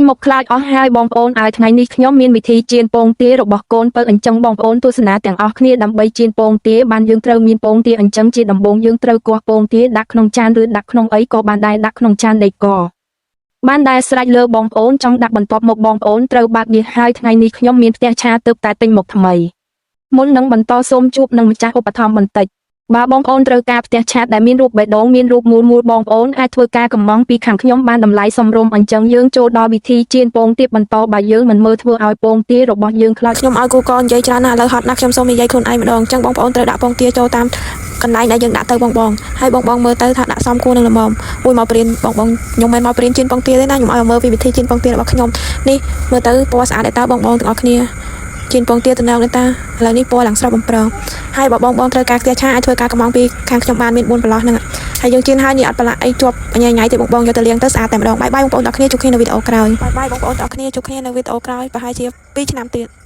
មកខ្លាចអស់ហើយបងប្អូនឲ្យថ្ងៃនេះខ្ញុំមានវិធីចៀនពងទារបស់កូនពៅអញ្ចឹងបងប្អូនទស្សនាទាំងអស់គ្នាដើម្បីចៀនពងទាបានយើងត្រូវមានពងទាអញ្ចឹងជាដំបូងយើងត្រូវគោះពងទាដាក់ក្នុងចានឬដាក់ក្នុងអីក៏បានដែរដាក់ក្នុងចានដីកបានដែរស្រេចលើបងប្អូនចង់ដាក់បន្ទាប់មកបងប្អូនត្រូវបើកនេះហើយថ្ងៃនេះខ្ញុំមានផ្ទះឆាទើបតែទិញមកថ្មីមុននឹងបន្តសូមជួបនឹងម្ចាស់ឧបត្ថម្ភបន្តិច បើបងប្អូនត្រូវការផ្ទះឆាតដែលមានរូបបេះដូងមានរូបមូលមូលបងប្អូនអាចធ្វើការកម្មង់ពីខាងខ្ញុំបានតម្លៃសមរម្យអញ្ចឹងយើងចូលដល់វិធីចៀនពងទាបន្តបើយើងមិនមើលធ្វើឲ្យពងទារបស់យើងខ្លោច ខ្ញុំឲ្យគូកនិយាយច្រើនណាស់ឥឡូវហត់ណាស់ខ្ញុំសូមនិយាយខ្លួនឯងម្ដងអញ្ចឹងបងប្អូនត្រូវដាក់ពងទាចូលតាមកន្លែងដែលយើងដាក់ទៅបងបងហើយបងបងមើលទៅថាដាក់សមគួរនឹងល្មមមួយមកព្រៀនបងបងខ្ញុំមិនមកព្រៀនជៀនពងទាទេណាខ្ញុំឲ្យមើលពីវិធីជៀនពងទារបស់ខ្ញុំនេះមើលទៅពណ៌ស្អាតដែរតើបងបងទាំងអស់គ្នាជៀនពងទាតំណងដែរតាឥឡូវនេះពណ៌ឡើងស្រស់បំព្រងហើយបើបងបងត្រូវការខ្ទះឆាអាចធ្វើការកំងពីខាងខ្ញុំបានមាន4ប្រឡោះហ្នឹងហើយយើងជៀនហើយនេះអត់ប្រឡាក់អីជាប់ញ៉ៃញ៉ៃទេបងបងយកទៅលាងទៅស្អាតតែម្ដងបាយបាយបងប្អូនទាំងអស់គ្នាជួបគ្នានៅវីដេអូក្រោយបាយបាយបងប្អូនទាំងអស់គ្នាជួបគ្នានៅវីដេអូក្រោយប្រហែលជា2ឆ្នាំទៀត។